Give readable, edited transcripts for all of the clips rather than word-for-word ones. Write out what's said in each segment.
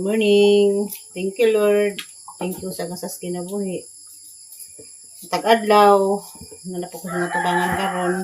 Morning. Thank you, Lord. Thank you sa gasas kinabuhi. Tag-adlaw, nalapo ko sa mga tubangan karon.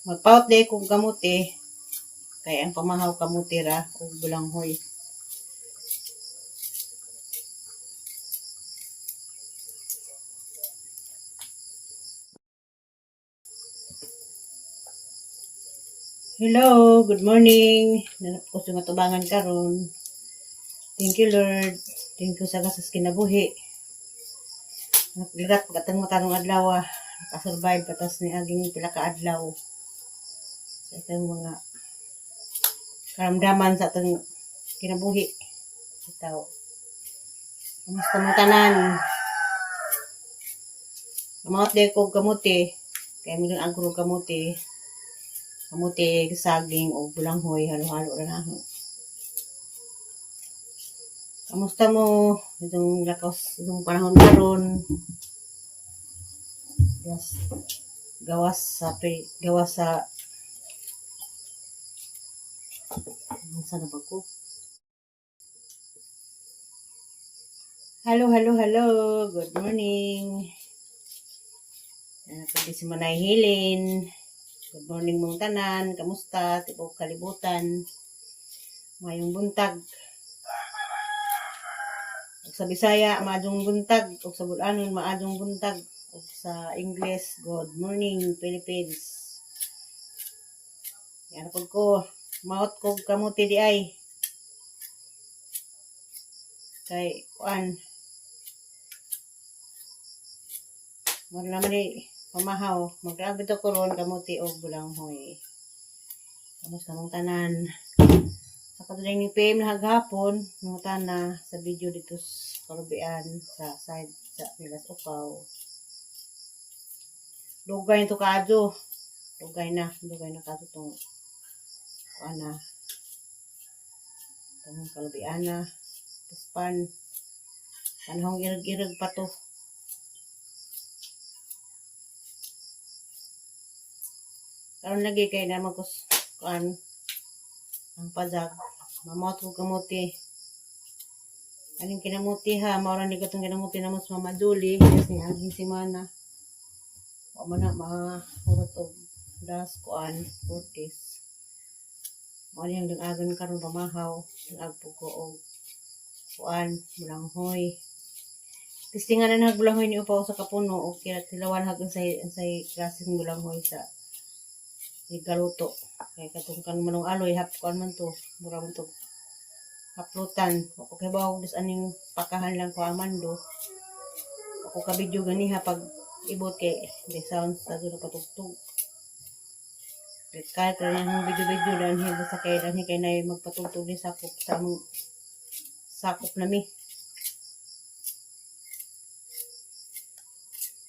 Magpaut day kong kamuti. Kay ang pamahaw kamuti ra og bulanghoy. Hello, good morning. Nalapo ko sa mga tubangan karon. Thank you, Lord. Thank you sa gasas kinabuhi. Naglirat pagkatang matanong adlaw ah. Nakasurvive patas ni aging pila ka adlaw sa itong mga karamdaman sa atong kinabuhi. Itaw. Kamusta mo tanan? Amot di ko kamuti. Kaya mo agro kamuti. Kamuti, saging o bulanghoy. Halo-halo ra na ako. Kamusta mo? Itong lakos, itong panahon karon. Yes. Gawas sa Saan na ba ko? Hello, hello, hello. Good morning. Pwede si Manay Hilin. Good morning mong tanan. Kamusta? Tibok kalibutan. Mayong buntag. Ug sa Bisaya, maadjong buntag. Ug sa Bulanon, maadjong buntag. Ug sa English, good morning, Philippines. Yan po ko. Maot ko kamuti di ay. Kay, kuan. Wala naman eh, pamahaw. Maggrabe to ko ron, kamuti og bulanghoy. Kamusta mong tanan? Sa katulang ni PM na haghapon, mga tana sa video dito sa Karubian, sa side sa Nilas Upaw. Dugay to kaadyo. Dugay na, dugay na kaadyo tong kuan na. Tong Kalubian na. Pispan. Panahong irag-irag pa to. Karon lagi kay naman ko kuan ang pajag. Mamot ko kamuti. Aning kinamuti ha, maura ni katong kinamuti namo sa Mama Julie, kasi aging semana. Wa man na mahurot og das kuan fortis. Mao niyang dangagan karon pamahaw, dangag ko og kuan bulanghoy. Testingan na nag bulanghoy ni upaw sa kapuno og kira tilawan hag unsay klaseng bulanghoy sa igaluto. Kay katong kan manong aloy hap kuan man to, mura man to haplutan. Ako kay bawog dis aning pakahan lang ko amando. Ako ka video ganiha pag ibot kay di sound sa dulo patugtog. Kahit ra nang video-video danhi basta kay danhi kay nay magpatugtog ni sakop sa among sakop nami.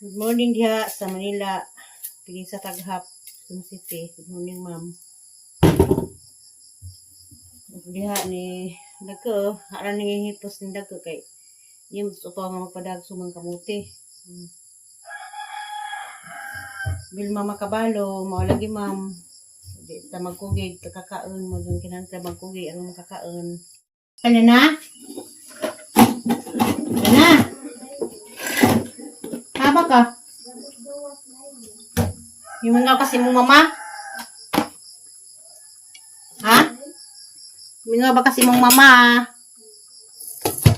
Good morning diha sa Manila, pigi sa Taghap, Quezon City. Good morning, ma'am. Diha ni dagko, aran ni hipos ni dagko kay yung upaw nga magpadag sumang kamuti. Vilma Makabalo, mao lagi ma'am. Di ta magkugig, kakaon mo dun kinahanglan magkugi aron makakaon. Kanya na? Kanya na? Haba ka? Yung mga kasi mong mama? Ha? Mingaw ba kasi mong mama?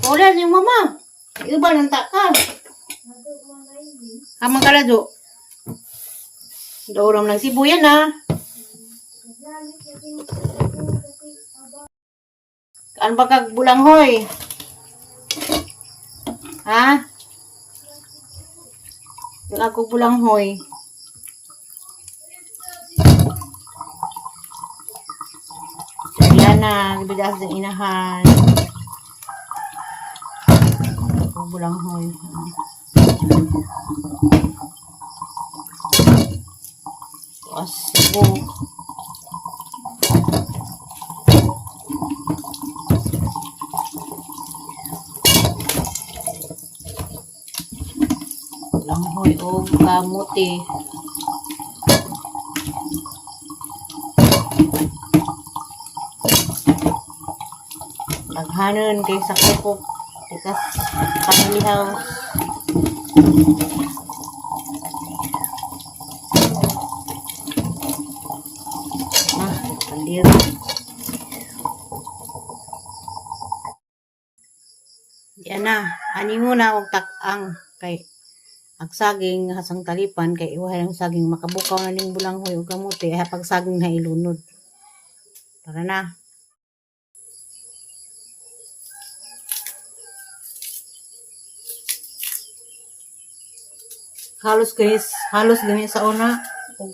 Wala yung mama. Iba nang ta ka. Hamang kalado. Dooram ng sibuyan na. Ano ba kag bulanghoy? Ha? Yung ako bulanghoy. Kaya na, bigas ng inahan. Ako bulanghoy. Tuas sibo. Bulanghoy o kamuti. Daghan Daghanon kay sa kupok. Tikas family house. Ah, kandiro. Yan na, ani muna og tak-ang kay ang saging hasang talipan kay iwahay ang saging makabukaw na ning bulanghoy og kamote ay pag saging na ilunod. Tara na. Halos guys, halos gani sa una og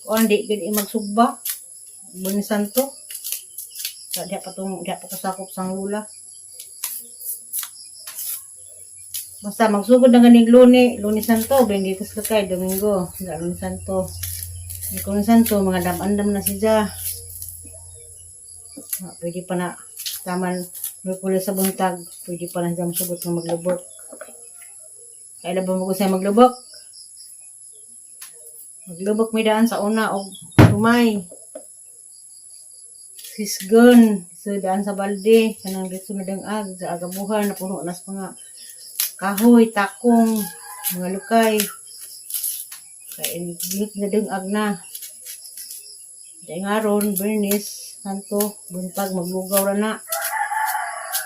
kuan di gid magsugba. Bunisan to. Sa diha pa tong diha pa ko sakop sang lula. Basta magsugod na ganing Luni, Lunes Santo, benditos ka kay Domingo, sa Lunes Santo. Lunes Santo, mga dam-andam na siya. Ah, pwede pa na taman Miyerkules sa buntag, pwede pa na siya masugot ng maglubok. Kailan ba mo siya maglubok? Maglubok may daan sa una o tumay. Sisgon, sa daan sa balde, kanang dito na dangag, sa agabuhan, napuno na sa mga kahoy, takong, mga lukay. Kaya gihit na dangag na. Dahil nga ron, Bernice, Santo, buntag, maglugaw ra na.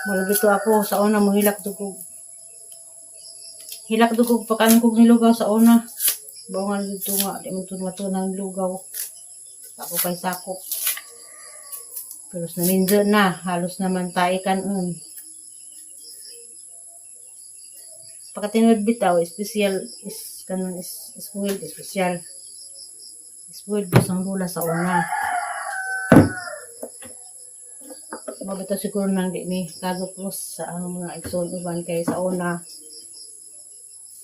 Malagi to ako sa una, muhilak dugog. Hilak dugog, pagkaan kong nilugaw sa una. Bawangan dito nga, di mo ito ng lugaw. Ako kay sakop. Pero sa naminzo na, halos naman tayo kanon. Pagkatinod bitaw, espesyal is kanon is spoiled, espesyal. Spoiled ang lula sa una. Mabito siguro nang di mi kagupos sa ang mga igsoon uban kay sa una.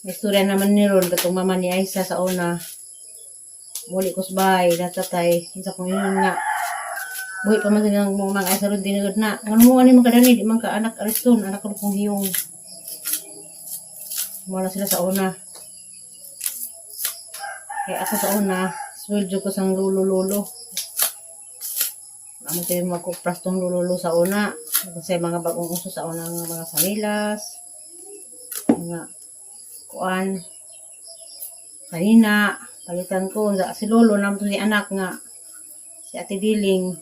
May istorya naman ni Ron katong mama ni Aisa sa una. Muli ko sa bahay, natatay. Isa kong yun nga. Buhi pa man silang mga mga Aisa ron tinugod na. Ano mo ani man kadani, di man ka anak Ariston, anak ko kong hiyong. Mula sila sa una. Kaya ako sa una, sweldo ko sang lulo-lulo. Amo tayo magkupras tong lululo sa una. Kasi mga bagong uso sa una nga mga sanilas, mga kuan, kanina, palitan ko. Si lolo, naman to si anak nga, si Ate Diling,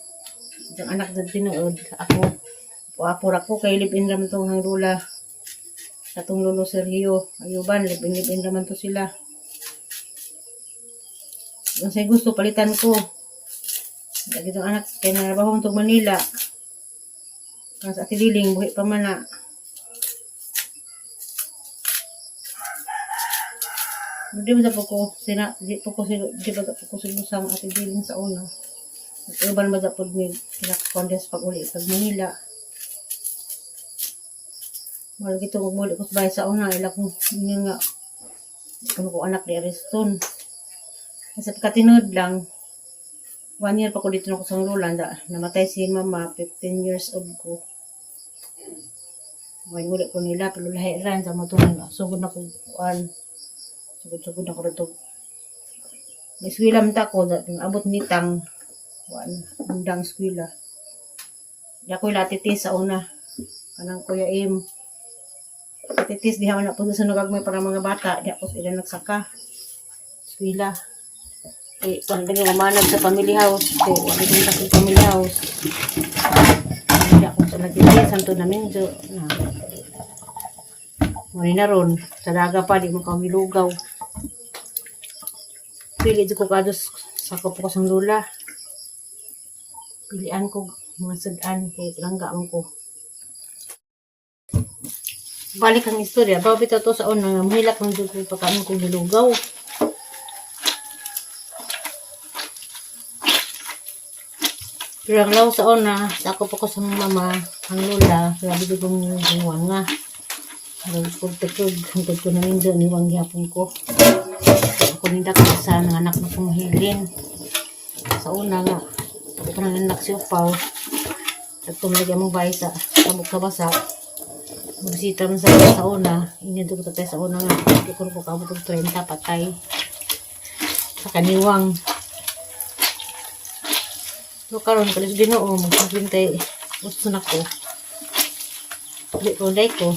yung anak na tinuod, ako, apo ako, kay live-in raman tong hang lula. Sa tong lolo Sergio, ayuban, live-in raman to sila. Kung sa'yo gusto, palitan ko. Lagi itong anak, kaya narabaho itong Manila. Ang sa Ate Diling, buhi pa man na. Di ba po ko, sina, di po ko sila, di ba po ko sila sa Ate Diling sa una. Uban ba po ni pinakakondes pag uli sa Manila. Wala gito muli ko sa bahay sa una, ila kong yun nga, kuno ko anak ni Ariston. Kasi pagkatinod lang, 1 year pa ko dito na ko sa Rolanda, namatay si mama, 15 years old ko. Ngayon uli ko nila, pero lahi ran sa matunan. Sugod na ko, kuan. Sugod-sugod na ko rito. May eskwela man ta ko, ang abot ni Tang, kuan, undang eskwela. Di ako latitis sa una. Kanang Kuya Im. Latitis, di na po sa nagagmay para mga bata. Di ako sila nagsaka. Eskwela. Eh, kung lagi umanag sa family house. Eh, wala din sa family house. Hindi ako sa latitis, santo na minjo. Na. Muna na ron. Sa daga pa, di mo kamilugaw. Pili di ko kados sa ko sang lula. Pilian ko mga sudan kay langga man ko. Balik ang istorya. Bawo bitaw to sa una nga mahilak man jud ko pagkaon kong gilugaw. Pero ang law sa una, sa ako pa ko sa mama, ang lola, grabe jud kong nga. Grabe ko tukog, hangtod ko namin doon, iwang gihapon ko. Ako ninda ko sa nga anak na kong hilin. Sa una nga, ito nang anak si Upaw. At tumulog among bahay sa tabok sa basa. Magbisita man sa una, inyo ko tatay sa una nga, di ko ko kaabot og 30 patay. Sa kaniwang. So karon kalis Ginoo magpintay gusto na ko. Di ko day ko.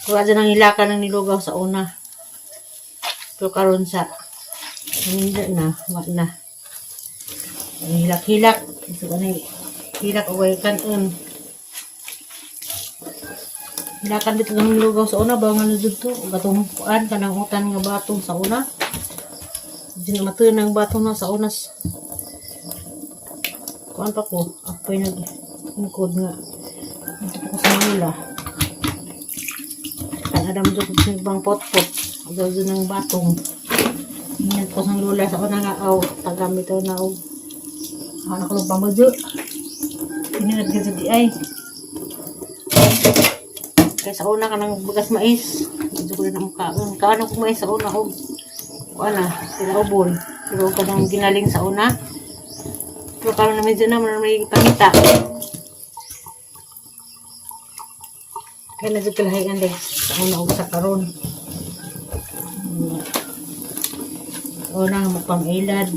Kuha dyan ang hilakan ng nilugaw sa una. Pero karon sa hindi na, wa na. Ang hilak-hilak. So, ano hilak o kanon. Hilakan dito ng lugaw sa una, ba nga na dito. Gatong kuan, kanang utan nga batong sa una. Di na matuyo ng batong na sa unas. Kuan pa ko, apoy nag ingkod nga. Dito pa ko sa Manila. Kan adam dito sa ibang pot-pot. Agaw doon ng batong. Ingat ko sa lula sa una nga aw tagamit na aw. Ako na ko pamadyo. Ingat ka sa di ay. Kaya sa una ka ng bagas mais. Medyo ko na ang kaon. Kaano ko mais sa una og kuan na, sila ubol. Pero ka nang ginaling sa una. Pero karon na medyo na may pangita. Kaya na jud kalahi ang sa una og sa karon. Una magpang-ilad.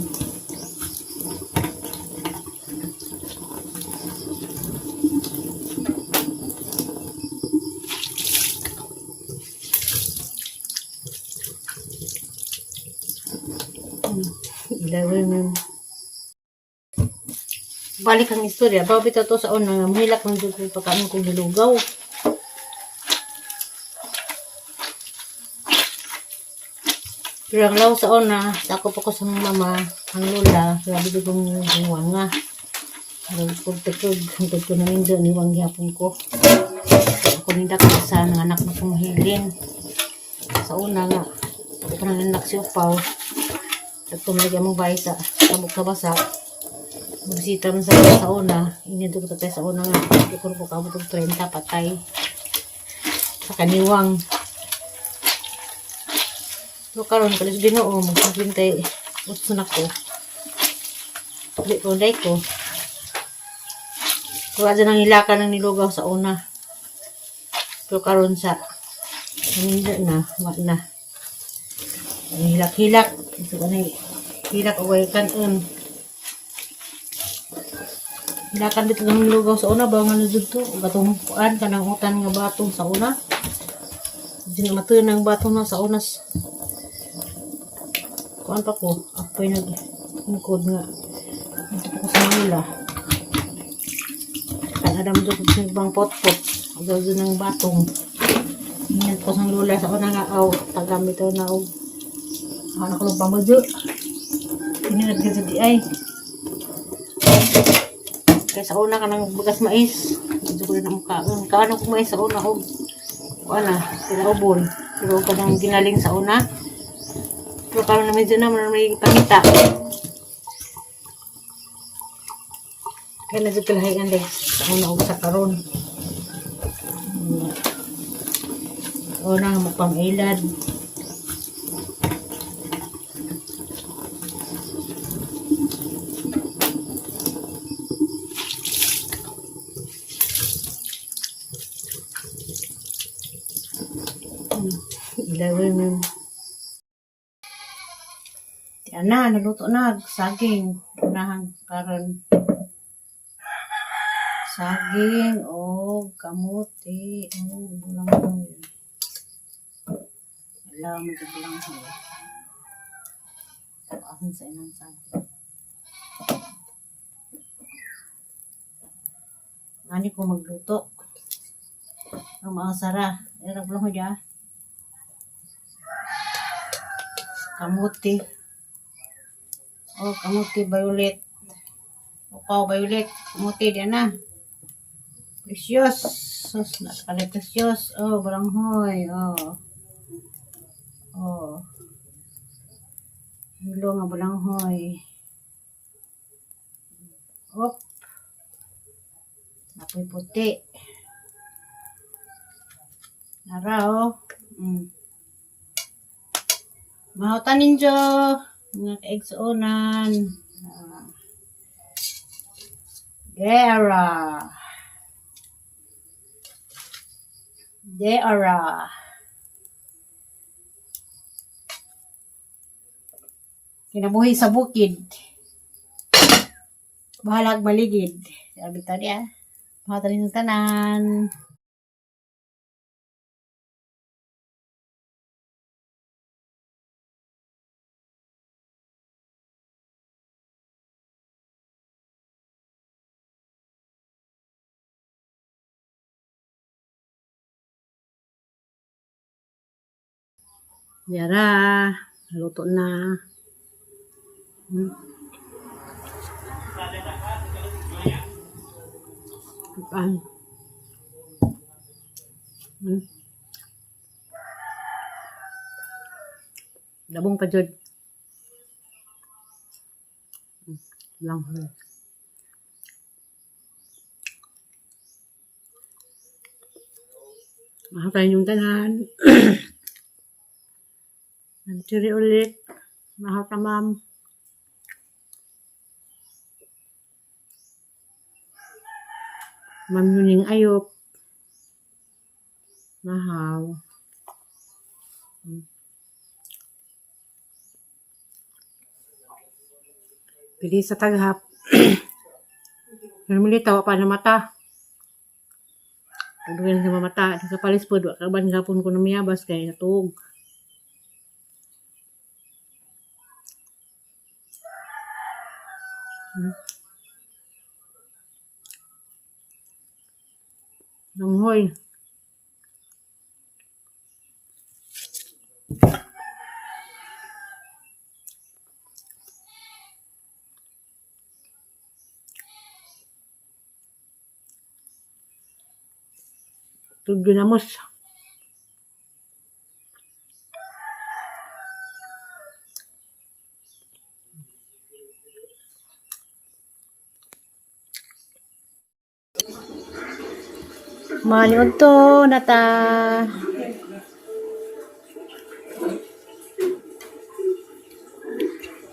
Ilawin mo. Balik ang istorya. Bago bitaw to sa una, nga mahilak ng jud ko pagkaon kong hilugaw. Pero ang law sa una, ako pa ko sa mama, ang lola, grabe jud kong buwang nga. Nagpagtakog, hangtod ko namin doon, iwang gihapon ko. Ako ninda ko sa nga anak na kong hilin. Sa una nga, ako pa nang anak si Upaw. Nagtumlag among bahay sa tabok sa basa. Magsita man sa una, inidto ko tatay sa una nga, hindi ko ko kaabot og 30 patay. Sa kaniwang. So karon kalis Ginoo magpintay utso na ko. Di ko day ko. Kuha dyan ang hilakan ng nilugaw sa una. Pero karon sa hindi na, wa na. Ang hilak-hilak. So, ano hilak o kanon. Hilakan dito ng lugaw sa una, ba nga na dito. Gatong kuan, kanang utan nga batong sa una. Di na matuyo ng batong na sa unas. Kuan pa ko, apoy nag ingkod nga. Dito pa ko sa Manila. Kan adam dito sa ibang pot-pot. Agaw doon ng batong. Ingat ko sa lula sa una nga aw tagamit na aw. Ako na ko pamadyo. Ingat ka sa di ay. Kaya sa una ka ng bagas mais. Medyo ko na ang kaon. Kaano ko mais sa una og kuan na, sila ubol. Pero ka nang ginaling sa una. Pero karon na medyo na may pangita. Kaya na jud kalahi ang sa una og sa karon. Una magpang-ilad. Ilawin mo. Yan na, naluto na. Saging. Unahang karon. Saging o kamote o bulanghoy. Alam mo ito bulanghoy. Akin sa inang saging. Ani ko magluto. Ang mga sara. Era bulanghoy ah. Kamote. Oh, kamote violet. Ukaw violet. Kamote diyan na. Precious. Sus, nakakali precious. Oh, baranghoy. Oh. Oh. Hilo nga balanghoy. Op. Napoy puti. Nara, oh. Mahutan ninyo. Mga kaigsuonan. Ah. Dera. Dera. Kinabuhi sa bukid. Bahalag maligid. Sabi ta niya. Mga tanan. Yara, luto na. Ay. Labong pa jud. Lang. Mahal yung tanan. Nagtiri ulit. Mahal ka, ma'am. Ma'am Yuning Ayop. Mahaw. Pili sa taghap. Pero muli, tawa pa na mata. Pagdugan sa mamata. Sa palis po, wa kaban gapon ko namiyabas kay natuog. Nanghoy. Tugyo na mos. Maniod to, nata.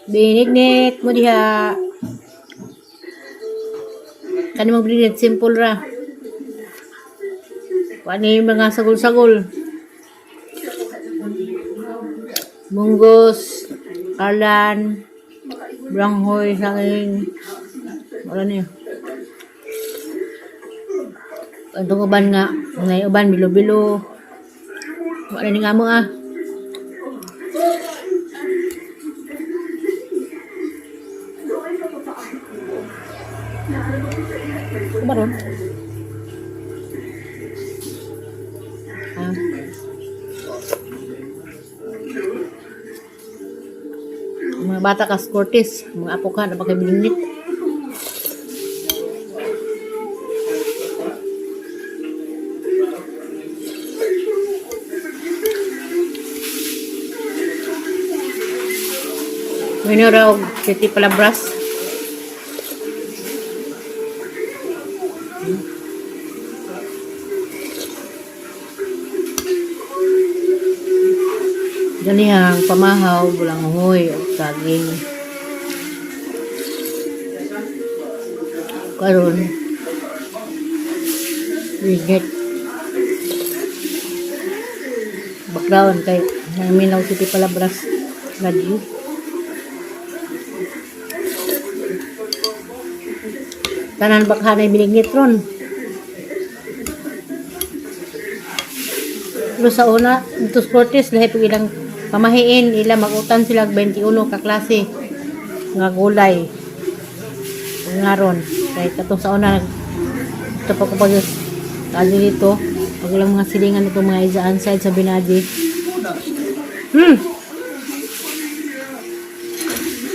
Binignit mo diha. Kani mo binignit, simple ra. Kuan yung mga sagol-sagol. Munggos, kalan, branghoy, saging. Wala niya. Itong uban nga, ngay uban, bilo-bilo. Wala ni nga mo ah. Ano ba ron? Ah. Mga bata kas Cortez, mga apo ka, na bilinit. Minura og City Palabras. Ganihang pamahaw, bulanghoy, ug saging. Karon, rigit. Background kay Naminaw City Palabras Radio. Tanan bakha na binignit ron. Pero sa una, dito sa Cortes, lahi pag ilang pamahiin, ila magutan sila og 21 ka klase nga gulay. Nga ron. Kahit katong sa una, ito pa ko pag kaso dito, pag ilang mga silingan ito mga isaan side sa Binadi.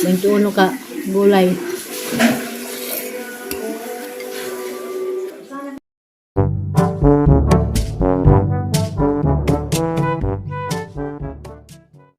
21 ka gulay.